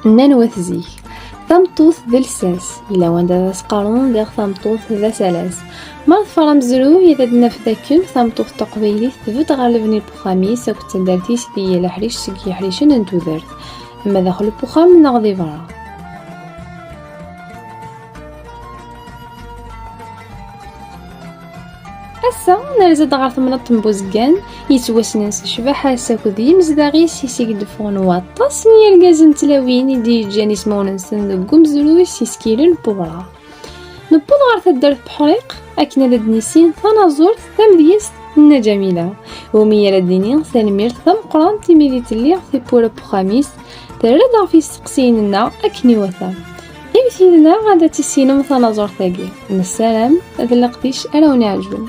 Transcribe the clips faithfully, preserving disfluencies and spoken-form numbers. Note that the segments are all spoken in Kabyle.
Nnan wat zik, tameṭṭut d lsas, yella wanda ad as-qqaren diɣ tameṭṭut d asalas. Ma ḍfer amezruy, ad naf dakken tameṭṭut taqbaylit tbedd ɣer lebni n uxxam-is akked taddart-is di yal aḥric seg yiḥricen n tudert, ama daxel n uxxam neɣ di berra. Ass-a, nerza-d ɣer temnaḍt n Buzgan, yettwassnen s ccbaḥa-s akked yimezdaɣ-is, iseg d-ffɣen waṭas n yirgazen d tlawin i d-yeǧǧan ismawen-nsen deg umezruy s yisekkilen n uɣrab. Newweḍ ɣer taddart Buḥriq akken ad d-nissin tanaẓurt tamedyazt n Nna Ǧamila, umi ara d-nini tanemmirt tameqqrant imi d-telli tiwwura n uxxam-is, terra-d ɣef yisteqsiyen-nneɣ akken iwata. Iwet yid-neɣ ad tissinem tanaẓurt-agi. Nessaram d leqdic ara wen-iɛeǧben.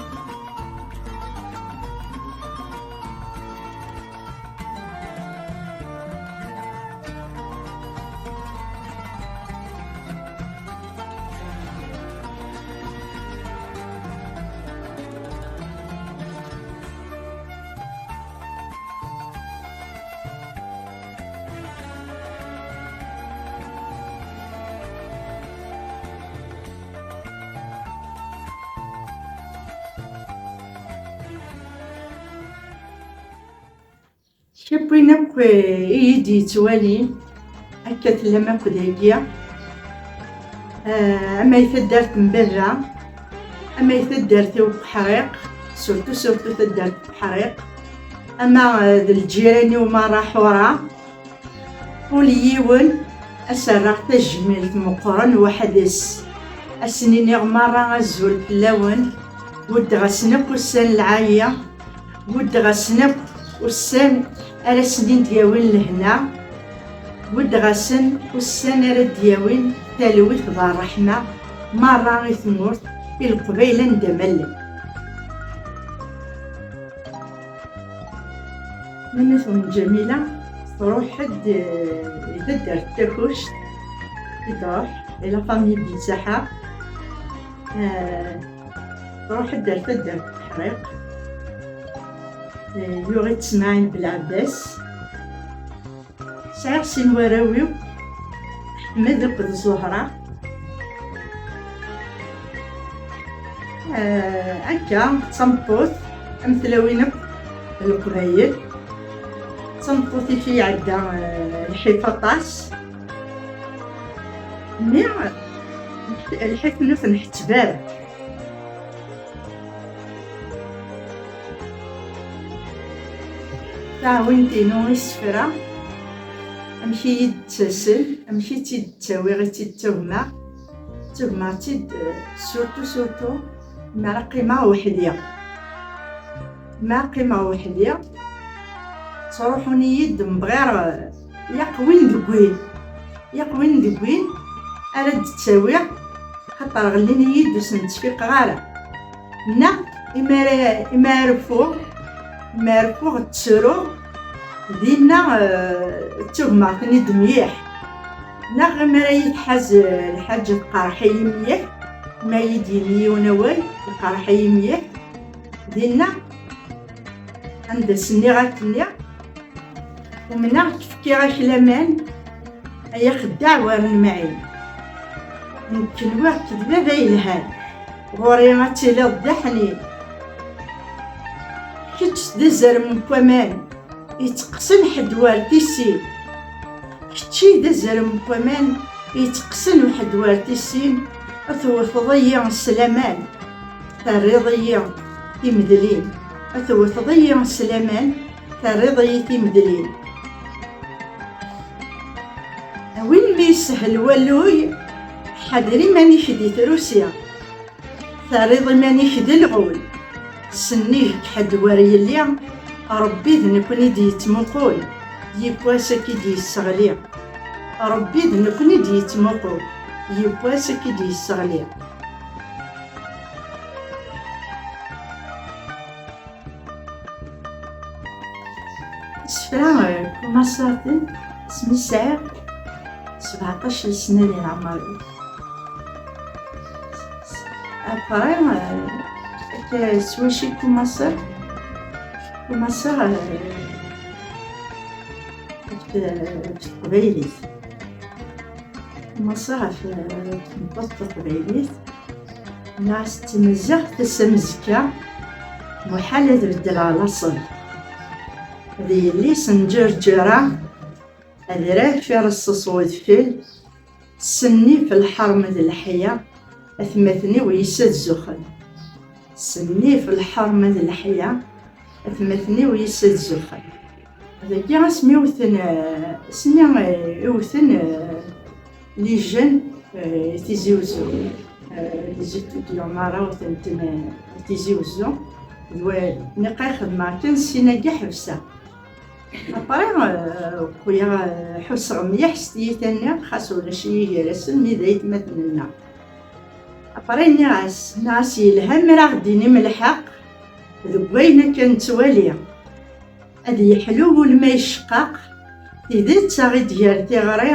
Kra n win akk, eh, i yi-d-yettwalin, akka tellam akk dagi, eh, ama i taddart n Berra, ama i taddart-iw n Uḥriq, surtout, surtout taddart n Uḥriq, ama, eh, d lǧiran-iw merra Ḥura, ul yiwen, ad s-rreɣ tajmilt meqqren weḥd-s. Ad sen-iniɣ merra azul fell-awen. Buddeɣ-asen akk ussan lɛali. Buddeɣ-asen akk ussan ara sen-id-yawin lehna. Buddeɣ-asen ussan ara d-yawin talwit d ṛṛeḥma merra i tmurt, i Leqbayel anda ma llan. Nnan-as Umm Ǧamila, tṛuḥ-d, eh, i taddart Takuct, i d-tṛuḥ, i la famille Ben Saḥa. Eh, tṛuḥ-d ar taddart Ḥriq. Eh, yuɣ-itt Smaɛil Belɛebbas. Sɛiɣ sin warraw-iw, Ḥmed akked Ẓuhra. Eh, akka, d tameṭṭut, am tlawin akk n Leqbayel. D tameṭṭut i fi iɛedda, eh, lḥif aṭas. Mi, lḥif-nni ur ten-nḥetteb ara. Taɛwint-inu isefra, amek i yi-d-ttasen, amek i tt-id-ttawiɣ, i tt-id-ttagmeɣ. Ttagmeɣ-tt-id, eh, surtout, surtout, mi ara qqimeɣ weḥd-i. Mi ara qqimeɣ weḥd-i, ttruḥun-iyi-d mebɣir, eh, yaq win deg win. Yaq win deg win ara d-ttawiɣ, xaṭer ɣellin-iyi-d ur sen-ttfiqeɣ ara. Neɣ imi ara, imi ara rfuɣ, imi ara rfuɣ ttruɣ, dinna, eh, ttugmeɣ-ten-id mliḥ. Neɣ imi ara yi-tḥaz, eh, lḥaǧa tqerreḥ-iyi mliḥ, ma yi-d-yini yiwen awal, iqerreḥ-iyi mliḥ, dinna anda s-nniɣ akkenni, umneɣ-k, fkiɣ-ak laman, ay axeddaɛ war lemɛin. Nekk nwiɣ-k d baba yelhan, ɣur-i ad tiliḍ d aḥnin. Kečč d azrem n waman, itteqqsen ḥedd war tissin. Kečči d azrem n waman, itteqqsen ḥedd war tissin, tewteḍ-iyi s laman. Terriḍ-iyi timedlin, tewteḍ-iyi s laman, terriḍ-iyi timedlin. A win mi yeshel walluy, ḥader iman-ik di trusi, terriḍ iman-ik d lɣul. Sennig-k ḥedd wer yelli, Ṛebbi d nekkni d-yettmuqul, yiwwas ad k-id-yesseɣli. Ṛebbi d nekkni d-yettmuqul, yiwwas ad k-id-yesseɣli. Isefra, eh, kumaṣaten, asmi sɛiɣ sebɛeṭṭac n sna di leɛmer-iw. Après, eh, akka s wacu kumaṣaɣ? Kumaṣaɣ, eh, ɣef t-, ɣef teqbaylit. Maṣi ɣef tmeṭṭut taqbaylit, nniɣ-as d tamaziɣt ass amezkka, muḥal ad beddleɣ laṣel. D yelli-s n Ǧerǧera, adrar fi reṣṣeṣ wedfel, s nnif, lḥerma d leḥya, atmaten-iw yessazzuxen. S nnif, lḥerma d leḥya, atmaten-iw yessazzuxen. Dagi asmi wten, eh, asmi, eh, i wten, eh, les jeunes, eh, Tizi Uzzu. Eh, les étudiants, ma ara wten, eh, Tizi Uzzu. D wa, niqa xedmeɣ kan ssin-agi ḥebseɣ. Après, eh, kuya, eh, ḥusseɣ mliḥ s tiyita-nni, xas ulac-iyi gar-asen, mi d aytmaten-nneɣ. Après, nniɣ-as, nniɣ-as yelha mi ara ɣ-d-inim lḥeqq deg wayen akka nettwali. Ad yeḥlu wul ma yecqaq, tidet a ɣ-id-gar tiɣri,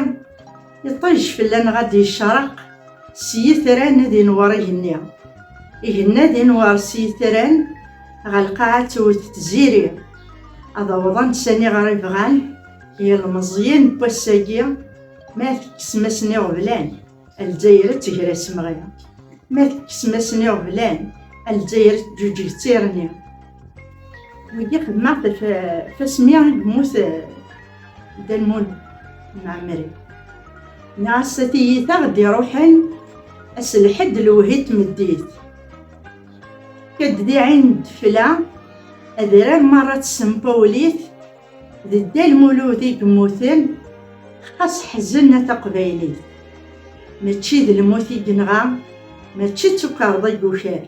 iṭij fell-aneɣ ad d-yecreq, s yitran ad inwer igenni. Igenni ad inwer s yitran, ɣer lqaɛa ad tewwet tziri. Ad awḍen sani ɣer ibɣan, yilmeẓyen n wass-agi, ma tekksem-asen iɣeblan, a Lezzayer ad tger asemɣi. Ma tekksem-asen iɣeblan, a Lezzayer ad teǧǧuǧeg d tirni. Wigi xedmeɣ-t ɣef, ɣef asmi i yemmut, eh, Dda Lmulud Mɛemmri. Nniɣ-as a tiyita ɣ-d-iruḥen, ass lḥedd lewhi n tmeddit. Kad diɛin ddefla, adrar merra tessempawlit, d Dda Lmulud i yemmuten, xas ḥzen a taqbaylit. Mačči d lmut i yenɣa, mačči d tukerḍa i yuker.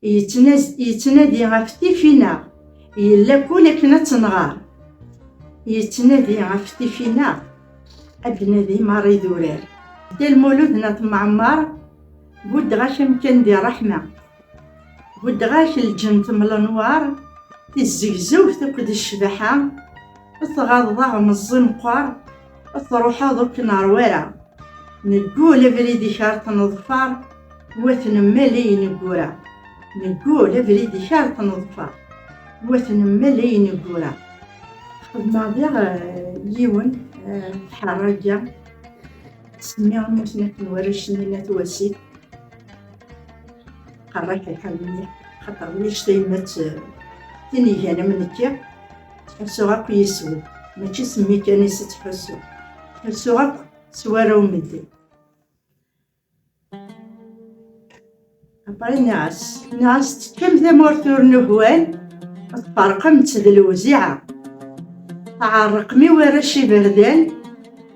Yettnaz-, yettnadi ɣef tifinaɣ, yella kul akken ad tenɣer. Yettnadi ɣef tifinaɣ, ad d-nadi merra idurar. Dda Lmulud n At Mɛemmer, buddeɣ-ak amkan di ṛṛeḥma. Buddeɣ-ak lǧent m lenwar, tizzegzewt akked ccbaḥa, ur tɣaḍeḍ aɣ meẓẓi meqqar, ur truḥeḍ ur k-nerwi ara. Neggul abrid-ik ar tneḍfar, wa tnemmal ay ineggura. Neggul abrid-ik ar tneḍfar, wa tnemmal ay ineggura. Xedmeɣ diɣ, eh, yiwen, eh, tḥerraga, semmi am wakken akken warrac-nni n At Wasif. Qerraḥ lḥal mliḥ, xaṭer ulac tayemmat, eh, tin igan am nekki, ttḥussuɣ akk yis-wen, mačči s mmi kan i s-ttḥussuɣ, ttḥussuɣ akk s warraw n medden. Après nniɣ-as, nniɣ-as tekkam tamurt ur nuhwan, tferqem-tt d lewziɛa. Tɛerrqem i warrac iberdan,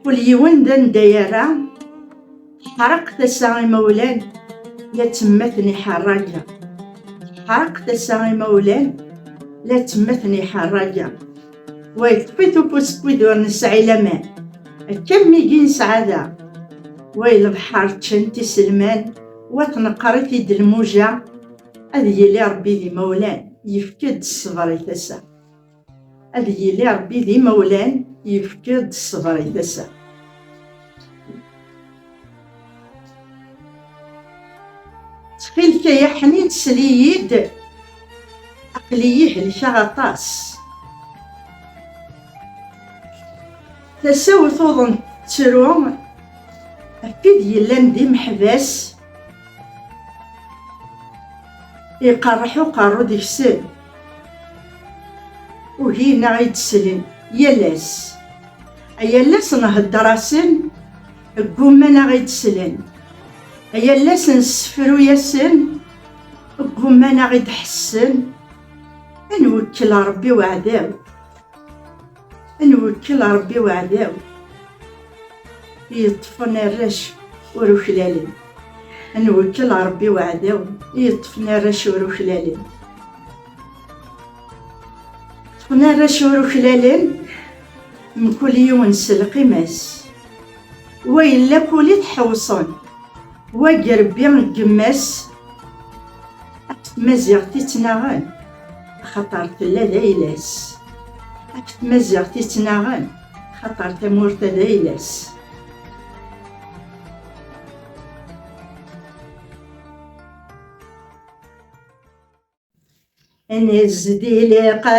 kul yiwen d anda yerra. Teḥreq tasa imawlan, la ttemmaten iḥerraga. Teḥreq tasa imawlan, la ttemmaten iḥerraga. Wa yeṭṭef-it ufus n wid ur nesɛi laman, akka am wigi nesɛa da. Wa i lebḥer ččan-t iselman, wa tneqqer-it-id lmuja. Ad yili Ṛebbi d imawlan, yefk-d ṣṣber i tasa. Ad yili Ṛebbi d imawlan, yefk-d ṣṣber i tasa. Ttxil-k ay aḥnin, sel-iyi-d, aql-iyi helkeɣ aṭas. Tasa-w tuḍen tettru ɣef wid yellan d imeḥbas, iqerreḥ uqerru deg-sen. Ugin a ɣ-id-slen yal ass. Ay yal ass nhedder-asen, gguman a ɣ-id-slen. Ay yal ass nessefruy-asen, gguman a ɣ-id-ḥessen. Ad nwekkel Ṛebbi uɛdaw. Ad nwekkel Ṛebbi uɛdaw i yeṭṭfen arrac ur uklalen. Ad nwekkel Ṛebbi uɛdaw i yeṭṭfen arrac ur uklalen. Ṭṭfen arrac ur uklalen, mkul yiwen s lqima-s. Wa yella kul i t-ḥewṣen, wa deg rebbi deg yemma-s. Af tmaziɣt i ttnaɣen, axaṭer tella d ayla-s. Af tmaziɣt i ttnaɣen, axaṭer tamurt-a d ayla-s. Nezdi liqad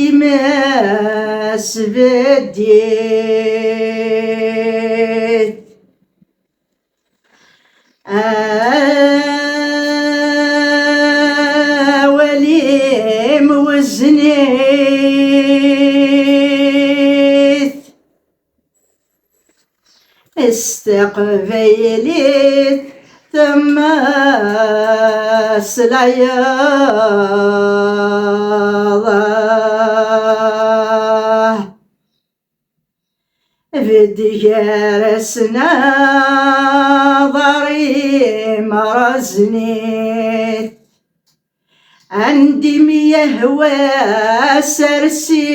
imas sbeddit. Awal-im wezen-it. S teqbaylit temmeslayeḍ. Bedd gar-asen aḍar-im reznit. Anda i m-yehwa sers-it.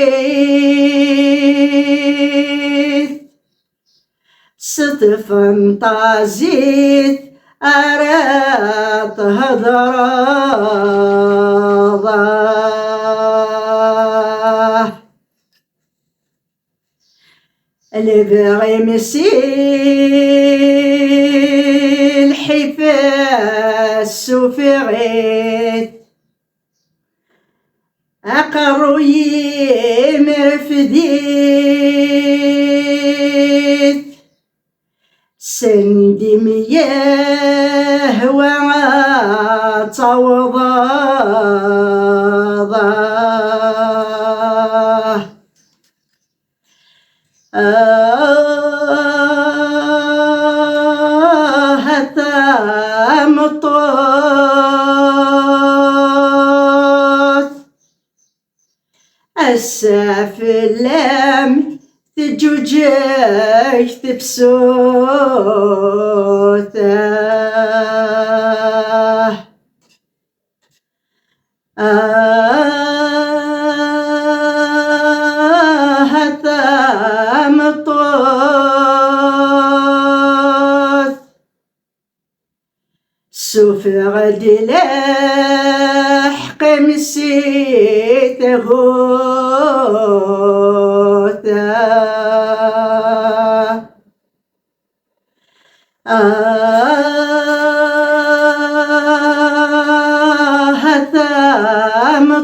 S tfenṭazit ara thedreḍ. Lebɣi-m si lḥif sufiɣ-it. Aqerruy-im refd-it. Send i m-yehwa ad tawḍeḍ. Ah, a tameṭṭut, ass-a fell-am teǧǧuǧeg tefsut. Ah, a tameṭṭut, sufeɣ-d lḥeqq-im si tgut. Ah, a tameṭṭut,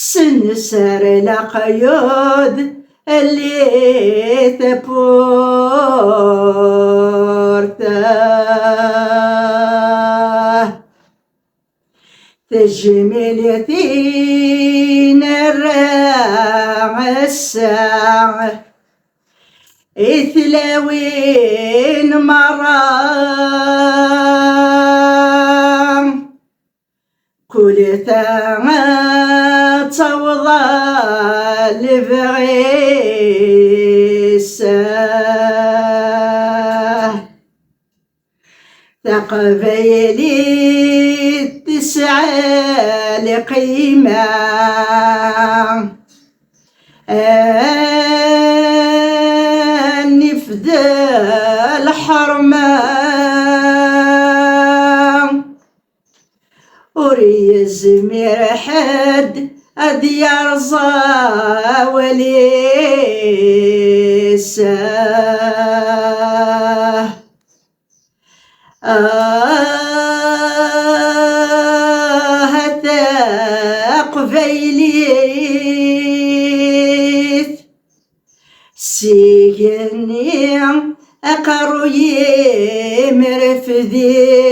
ssenser leqyud, lli tawwurt. Tajmilt i nerra ass-a i tlawin merra. Kul ta ad taweḍ ɣer lebɣi-s. Taqbaylit tesɛa lqima, annif d lḥerma. Ur yezmir ḥedd ad yerẓ awal-is. Ah, a taqbaylit, s igenni aqerruy-im refd-it.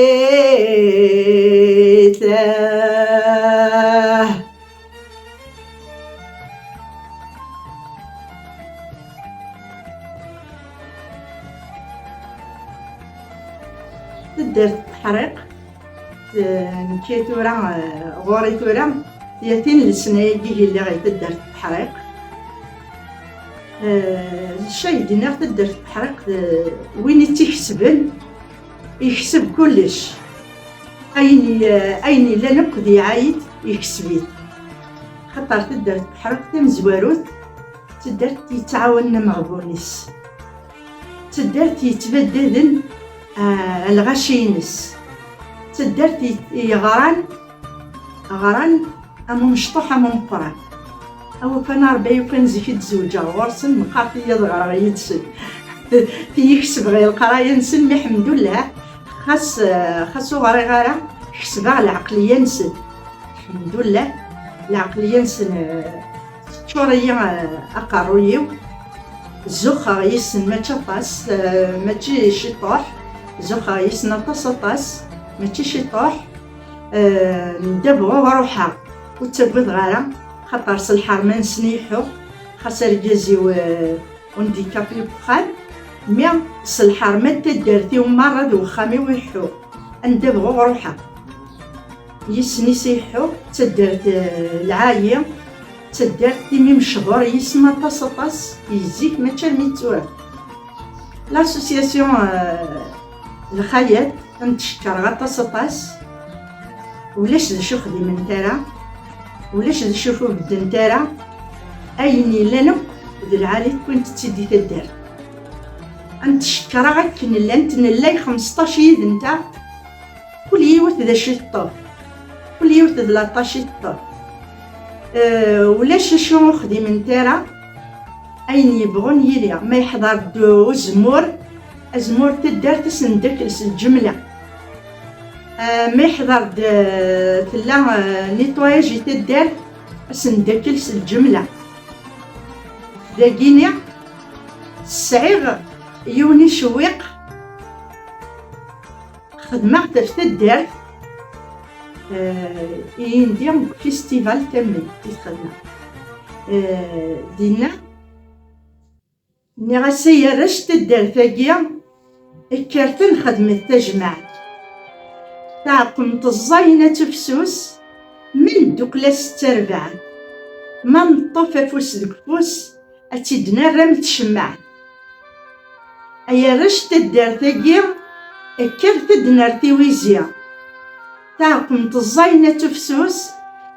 Taddart n Ḥriq, eh, nekki tura, eh, ɣur-i tura, yatin lesna-agi i lliɣ i taddart n Ḥriq. Eh, ccay d-nniɣ taddart n Ḥriq, eh, win i tt-ikesben, ikseb kullec. Ayen i-, ayen illan akk d iɛayed, ikseb-it. Xaṭer taddart n Ḥriq tamezwarut, d taddart yettɛawanen ameɣbun-is. D taddart yettbaddaden, ah, lɣaci-ines. D taddart ye-, yeɣran, ɣran am umecṭuḥ am umeqqran. Awufan a Ṛebbi, ay ufan zik i d-zewǧeɣ ɣur-sen, meqqar tiyi ad ɣreɣ yid-sen. Tiyi kesbeɣ i leqraya-nsen, mi ḥemdullah, xas, ah, xas ur ɣriɣ ara, kesbeɣ lɛeqliya-nsen. Lḥemdullah, lɛeqliya-nsen, eh, teččur-iyi, eh, aqerruy-iw. Zuxxeɣ yis-sen mačči aṭas, eh, mačči ciṭuḥ. Zuxxeɣ yis-sen aṭas, aṭas, mačči ciṭuḥ. Eh, ndab ɣur ruḥeɣ, ur ttaggadeɣ ara, xaṭer s lḥerma-nsen i ḥuɣ, xas argaz-iw, eh, undikapi deg uxxam, mi s lḥerma n taddart-iw merra d wexxam-iw i ḥuɣ, anda bɣuɣ ruḥeɣ. Yis-sen i ḥuɣ, d taddart, eh, lɛali, d taddart imi mechuṛ yis-m aṭas, aṭas, i zik mačči armi d tura. L'association, eh, Lxayat, ad n-tcekkreɣ aṭas, aṭas. Ulac d acu xdiment ara, ulac d acu ur beddent ara. Ayen yellan akk d lɛali, wwint-tt-id i taddart. Ad n-tcekkreɣ akken llant, nella i xmesṭac yid-nteɣ, kul yiwet d acu i teṭṭef, kul yiwet d laṭac i teṭṭef. Eh, ulac acu ur xdiment ara, ayen yebɣun yili. Ma yeḥḍer-d uzemmur, azemmur n taddart, ad s-neddakel s lǧemla. Eh, ma yeḥḍer-d, eh, tella, eh, nettoyage i taddart, ad s-neddakel s lǧemla. Dagini, sɛiɣ yiwen icewwiq, xedmeɣ-t ɣef taddart, eh, i yindi deg festival Tamment i t-xedmeɣ. Eh, dinna, nniɣ-as: "Ay arrac n taddart-agi, kkret ad nxedmet tajmaɛt. Taɛkemt ẓẓayen ad tefsus, ma neddukel-as tettarbaɛt. Ma neṭṭef afus deg ufus, ad tt-id-nerr am tcemmaɛt." Ay arrac n taddart-agi, kkret ad d-nerr tiwizi. Taɛkemt ẓẓayen ad tefsus,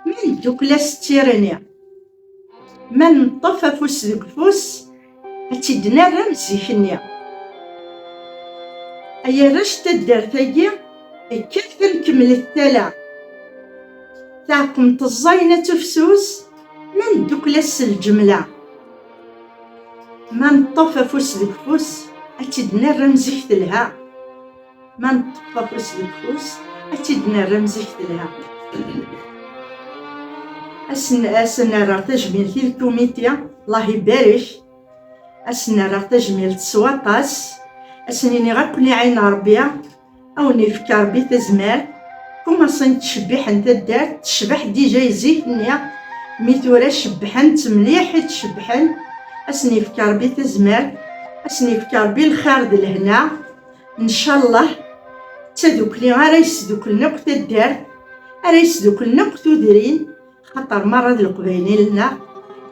ma neddukel-as tettirni. Ma neṭṭef afus deg ufus, ad tt-id-nerr am zik-nni. Ay arrac n taddart-agi, kkret ad nkemmlet tala. Taɛkemt ẓẓayen ad tefsus, ma neddukel-as s lǧemla. Ma neṭṭef afus deg ufus, ad tt-id-nerr am zik telha. Ma neṭṭef afus deg ufus, ad tt-id-nerr am zik telha. Ad sen-, ad sen-rreɣ tajmilt i lkumiti, Allah ibarek. Ad sen-rreɣ tajmilt s waṭas. Ad sen-iniɣ akk niɛin Ṛebbi, a wen-ifk Ṛebbi tazmert. Kumaṣen ttcebbiḥen taddart, tecbeḥ dija i zik-nni, mi tura cebbḥen-tt mliḥ i tt-cebbḥen. Ad sen-ifk Ṛebbi tazmert, ad sen-ifk Ṛebbi lxir d lehna. Ncallah, d tadukli ara yesduklen akk taddart, ara yesduklen akk tudrin, xaṭer merra d Leqbayel i nella.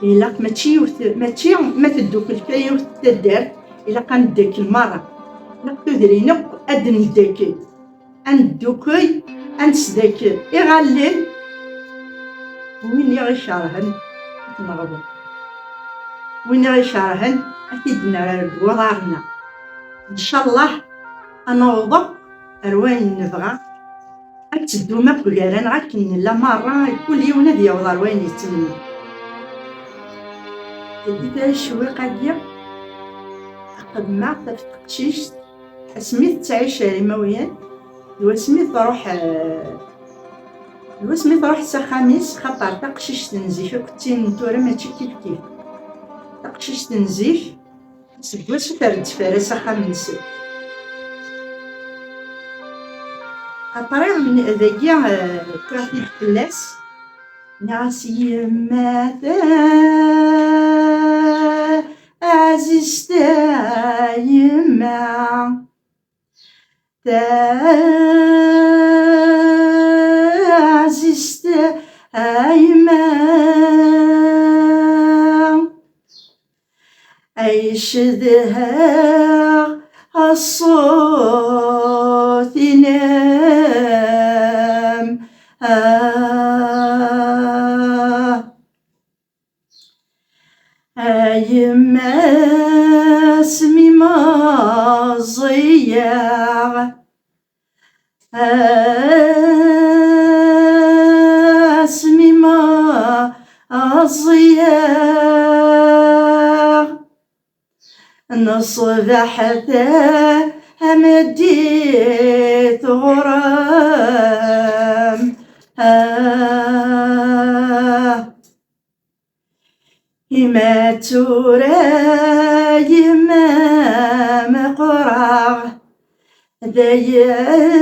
Ilaq mačči yiwet, mačči ma teddukel kan yiwet taddart, ilaq ad neddakel merra. Ilaq tudrin akk ad neddakel. Ad neddukel, ad nesdakel iɣallen. Win i ɣ-ikerhen, ad t-neɣḍel. Win i ɣ-ikerhen, ad t-id-nerr deg uḍar-nneɣ. Ncallah, ad naweḍ akk ar wayen nebɣa. Ad teddum akk gar-aneɣ akken nella merra, kul yiwen ad yaweḍ ar wayen yettmenni. Dagi tara ccwiq-agi, xedmeɣ-t ɣef teqcict, asmi tettɛic ar Imawyan, d wasmi truḥ, eh, d wasmi truḥ s axxam-is, xaṭer taqcict n zik akked tin n tura mačči kifkif. Taqcict n zik, seg wass ur terreddef ara s axxam-nsen. Après, dagi, eh, wwiɣ-t-id fell-as, nniɣ-as: "Yemma taɛzizt, a yemma, taɛzizt, a yemma, ay cedheɣ ṣṣut-inem, ah." A yemma, asmi meẓẓiyeɣ, asmi meẓẓiyeɣ, n ṣṣbeḥ tameddit ɣur-m, Ah, ima tura yemma meqqreɣ, dayen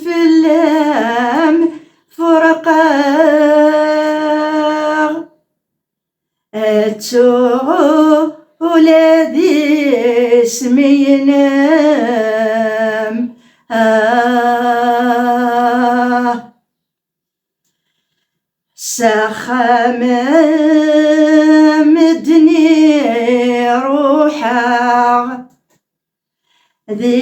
fell-am ferqeɣ. Ad tuɣ ula d isem-inem. Ah, s axxam n medden i ruḥeɣ, di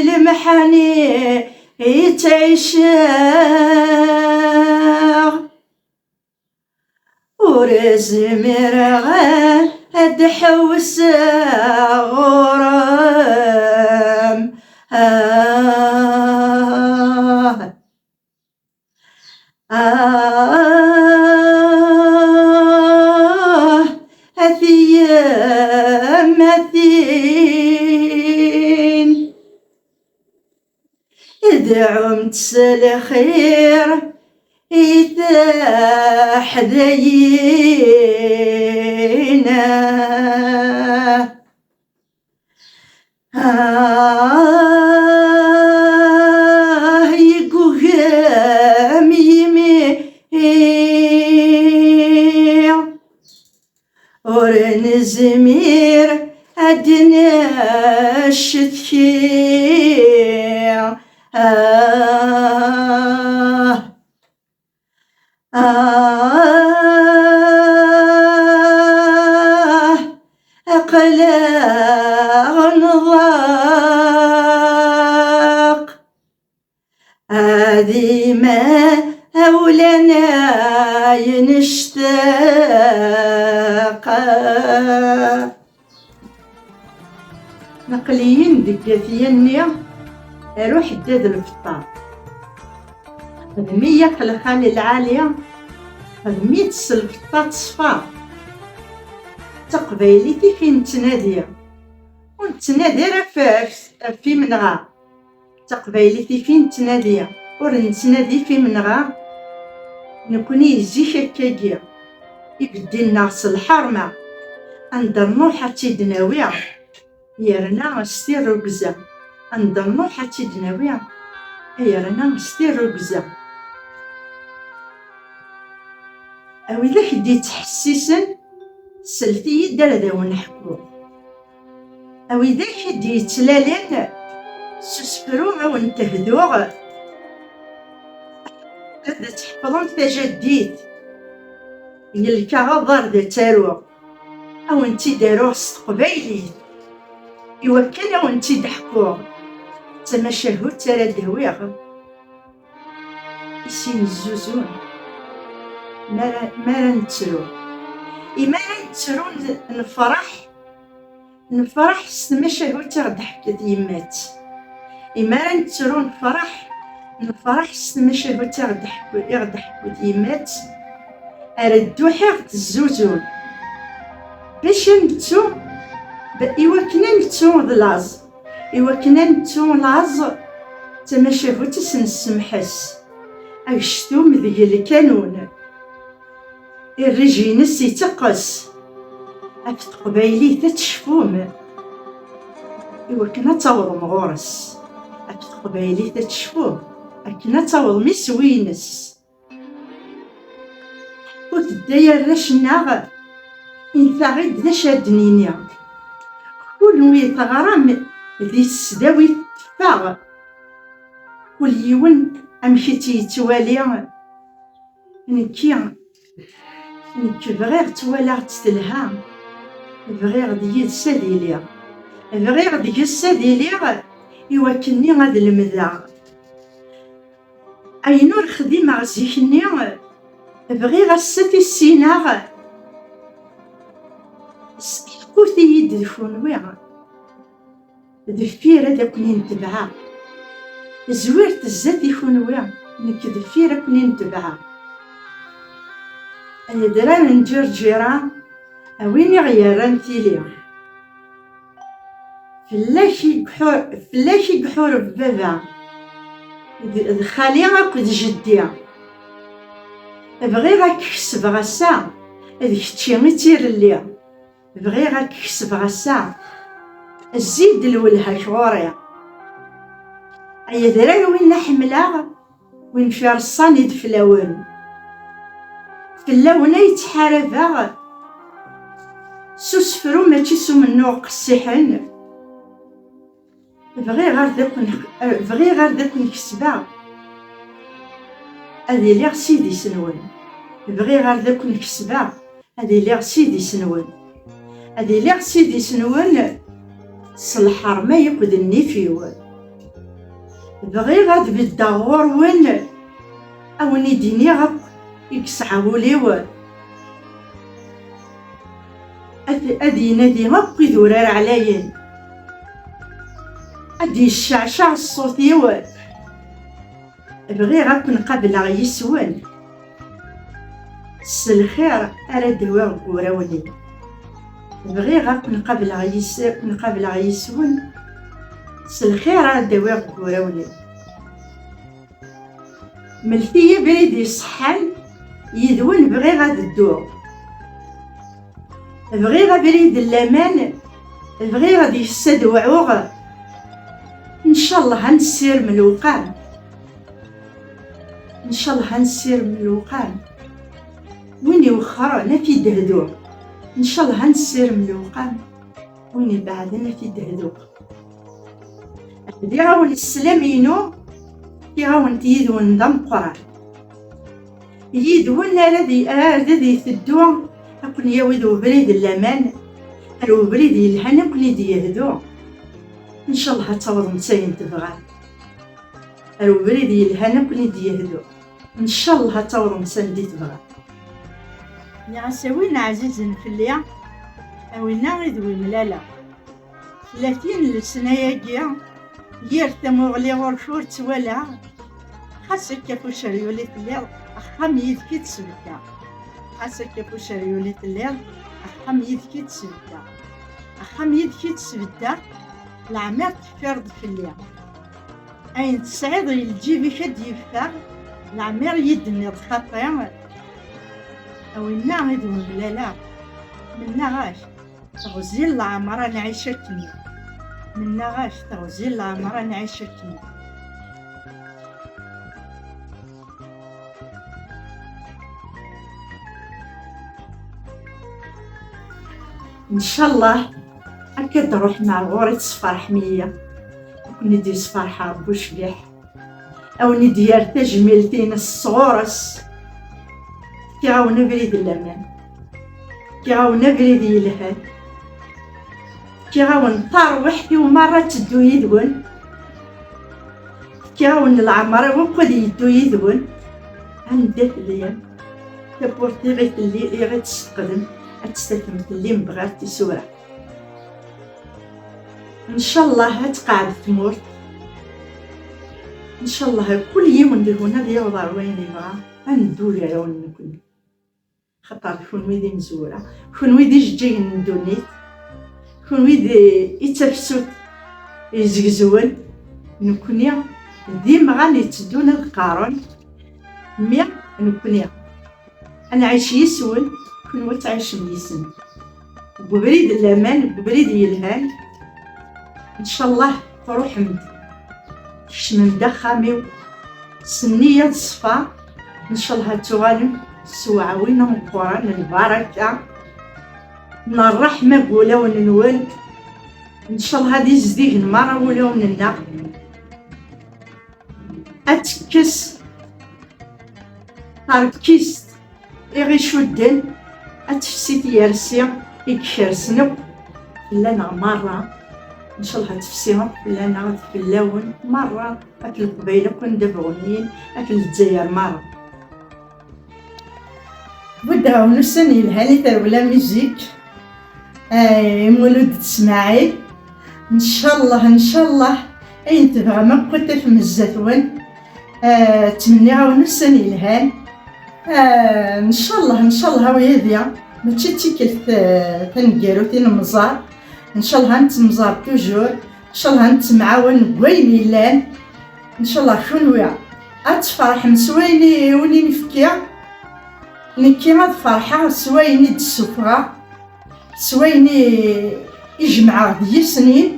lemḥani i ttɛiceɣ. Ur zmireɣ ad ḥewseɣ ɣur-m. Ah, ah, a tiyemmatin. Dɛumt s lxir i teḥdayin. Ah, yeggugem yimi. Ur nezmir ad d-ncetki. Ah, ah, aql-aɣ nḍaq. Ad imawlan ay nectaq. Aql-iyi deg At Yanni, ar uḥeddad lfeṭṭa. Xdem-iyi a xelxal lɛali, xdem-itt s lfeṭṭa teṣfa. D taqbaylit i fi nettnadi, ur nettnadi ara ɣef, ɣef, ɣef imenɣa. D taqbaylit i fi nettnadi, ur nettnadi fi menɣa. Nekni zik akkagi, ibeddi-nneɣ s lḥerma, anda nruḥ ad tt-id-nawi, yerna s tirrugza, anda nruḥ ad tt-id-nawi, yerna s tirrugza. A widak i d-yettḥessisen, slet-iyi-d ad awen-ḥkuɣ. A widak i d-yettlalen s usefru a wen-tehduɣ, ad tḥefḍem tajaddit, yelkaɣ aḍar d attaruɣ, a wen-tt-id-aruɣ s teqbaylit, iwakken a wen-tt-id-ḥkuɣ, d tamacahut ara d-awiɣ. I sin zzuzun mi ara, mi ara nettru. Imi ara nettru n-, nefreḥ, nefreḥ s tmacahut i ɣ-d-teḥka tyemmat. Imi ara nettru nefreḥ, nefreḥ s tmacahut i ɣ-d-teḥku, i ɣ-d-teḥku tyemmat. Ar dduḥ i ɣ-tezzuzun. Bac ad nettu, b-, iwakken ad nettu d laẓ. Iwakken ad nettu laẓ, d tamacahut i s-nessemḥes. Agectum deg lkanun, irrij-ines iteqqes. Ɣef teqbaylit ad tecfum, iwakken ad tawḍem ɣur-s. Ɣef teqbaylit ad tecfum, akken ad tawḍem iswi-ines. Ur tedda arrac-nneɣ, intaɣ-id d acu ad d-nini. Kunwi teɣram di tesdawit teffeɣ, kul yiwen amek i tt-yettwali. Nekki, nekk bɣiɣ, ttwaliɣ-tt telha, bɣiɣ d yid-s ad iliɣ, bɣiɣ deg-s ad iliɣ, iwakken-nni ad lemdeɣ. Ayen ur xdimeɣ zik-nni, bɣiɣ ass-a ad t-issineɣ. Ḥkut-iyi-d d kunwi, deffir ad ken-in-tebɛeɣ. Zwiret zdat i kunwi, nekk deffir ad ken-in-tebɛeɣ. Ay adrar n Ǧerǧira, a win i ɣ-yerran tili. Fell-ak i iḥu-, fell-ak i iḥureb baba d, d xali akked jeddi. Bɣiɣ ad k-kesbeɣ ass-a, d kečči i d tirelli. Bɣiɣ ad k-kesbeɣ ass-a, zzi-d lwelha-k ɣur-i. Ay adrar win ḥemmleɣ, win fi reṣṣan i d fell-awen. Fell-awen ay ttḥarabeɣ s usefru mačči s umennuɣ qessiḥen. Bɣiɣ ar d ken-, bɣiɣ ar d ken-kesbeɣ ad iliɣ s idis-nwen. Bɣiɣ ar d ken-kesbeɣ ad iliɣ s idis-nwen. Ad iliɣ s idis-nwen s lḥerma yakk d nnif-iw. Bɣiɣ ad beddeɣ ɣur-wen, a wen-id-iniɣ akk i yesɛa wul-iw. Ad, ad inadi akk idurar ɛlayen. Ad yecceɛceɛ ṣṣut-iw. Bɣiɣ ad ken-qableɣ yis-wen s lxir ara d-awiɣ deg wurawen-im. Bɣiɣ ad ken-qableɣ yis-, ken-qableɣ yis-wen s lxir ara d-awiɣ deg wurawen-im. Mlet-iyi abrid iṣeḥḥan, yid-wen bɣiɣ ad dduɣ. Bɣiɣ abrid n laman, bɣiɣ deg-s ad wɛuɣ. Ncallah ad nessirem lewqam. Ncallah ad nessirem lewqam. Win iwexxren ad t-id-hduɣ. Ncallah ad nessirem lewqam. Win ibeɛden ad t-id-hduɣ. Hdiɣ-awen sslam-inu, fkiɣ-awen-t yid-wen d ameqqran. Yid-wen ara d, ara d iteddu, ad ken-yawi d ubrid n laman, ar ubrid yelhan ad ken-id-yehdu. Ncallah ad tawḍem s ayen tebɣam. Ar ubrid yelhan ad ken-id-yehdu. Ncallah ad tawḍem s anda i tebɣam. Nniɣ-as a win ɛzizen fell-i, a winna i d wi mlaleɣ. Tlatin lesna-agi, yir tamuɣli ɣur-k ur tt-walaɣ. Xas akka f uceryul i telliḍ, axxam yid-k i d-sbeddaɣ. Xas akka f uceryul i telliḍ, axxam yid-k i d-sbeddaɣ. Axxam yid-k i d-sbeddaɣ, leɛmer teffireḍ fell-i. Ayen tesɛiḍ i lǧib-ik ad d-yeffeɣ, leɛmer i d-tenniḍ xaṭi. A winna i d wi mlaleɣ, mennaɣ-ak. Teɣzi n leɛmer ad nɛic akken. Mennaɣ-ak teɣzi n leɛmer ad nɛic akken. Ncallah akka d-ruḥem ar ɣur-i tesferḥem-iyi. Ad ken-id-yesferḥ Rebbi ucbiḥ. A wen-id-yerr tajmilt-ines sɣur-s. Fkiɣ-awen abrid n laman. Fkiɣ-awen abrid yelhan. Fkiɣ-awen tarwiḥt-iw merra ad teddu yid-wen. Fkiɣ-awen leɛmer-iw akk ad yeddu yid-wen. Anda tellam, tawwurt i ɣi telli, i ɣi tesfeqdem, ad tt-tafem telli mebɣir tisura. Ncallah ad tqeɛɛed tmurt. Ncallah kul yiwen deg-wen ad yaweḍ ar wayen yebɣa. Ad neddu gar-awen nekkni. Xaṭer d kunwi d imezwura, kunwi d ijeǧǧigen n ddunit, kunwi d, i d tafsut izegzwen. Nekkni d imɣan itteddun ad qqaren, mi nekkni ad nɛic yis-wen, kunwi ad tɛicem yis-neɣ. Deg ubrid n laman, deg ubrid yelhan. Ncallah truḥem-d, tkecmem-d axxam-iw s nniya d ṣṣfa. Ncallah ad tuɣalem s uɛwin ameqqran, lbaraka n ṛṛeḥma deg wulawen-nwen. Ncallah ad izdigen merra wulawen-nneɣ. Ad tekkes tarkist i ɣ-icudden, ad tefsi tyersi i ikersen akk fell-aneɣ merra. Ncallah ad tefsi akk fell-aneɣ d fell-awen merra, akk Leqbayel akk anda bɣun-yin, akk Lezzayer merra. Buddeɣ-awen ussan yelhan i terwel la musique. Eh, Mulud d Smaɛil. Ncallah, ncallah, ayen tebɣam akk ad tafem zdat-wen. Eh, ttmenniɣ-awen ussan yelhan. Eh, ncallah, ncallah, a wiyadi, mačči d tikkelt, eh, taneggarut i nemẓer. Ncallah ad nettemẓar toujours. Ncallah ad nettemɛawan deg wayen yellan. Ncallah kunwi ad tferḥem s wayen i wen-in-fkiɣ. Nekki ad ferḥeɣ s wayen i d-ssufɣeɣ, s wayen i, i jemɛeɣ d yisnin.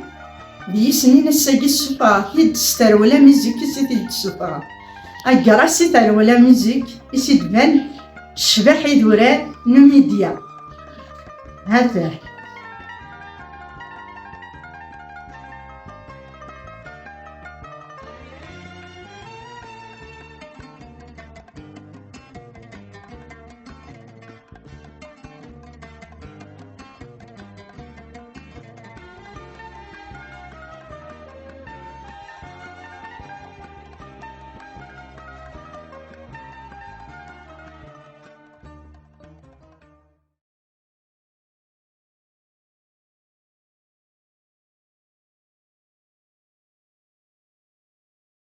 D yisnin ass-agi ssufɣeɣ-t-id s terwel amizik i s i t-id-ssufɣeɣ. Agras i terwel amizik i s i d-ban ccbaḥ idurar n umidya. Hatah.